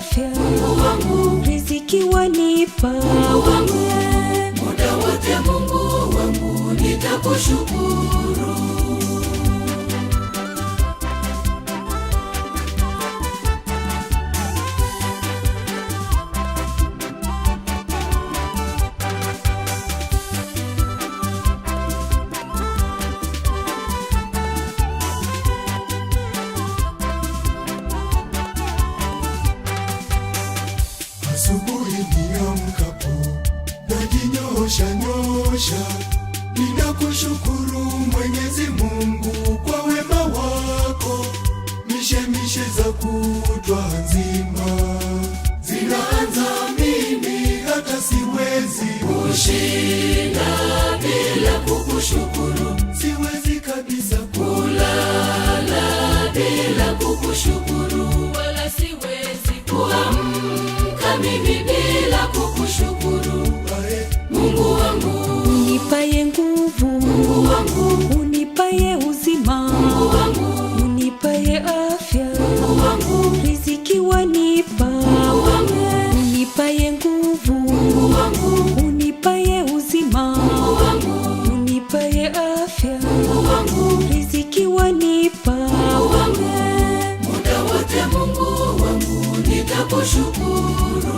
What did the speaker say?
Afya, Mungu wangu, riziki wanipa, Mungu wangu, Muda wote Mungu wangu nitakushukuru. Asubuhi niamkapo, najinyoosha nyosha, ninakushukuru Mwenyezi Mungu kwa wema wako. Mishemishe za kutwa nzima zinaanza, mimi hata siwezi Kushinda bila kukushukuru, siwezi kabisa kulala bila kukushukuru, wala siwezi kuamka mimi bila kukushukuru. Ae, Mungu wangu, unipaye nguvu, Mungu wangu, unipaye uzima, Mungu wangu, unipaye afya, Mungu wangu, riziki wanipa, Mungu wangu, unipaye nguvu, Mungu wangu, unipaye uzima, Mungu wangu, unipaye afya, Mungu wangu, riziki wanipa, Mungu wangu, muda wote Mungu wangu nitakushukuru.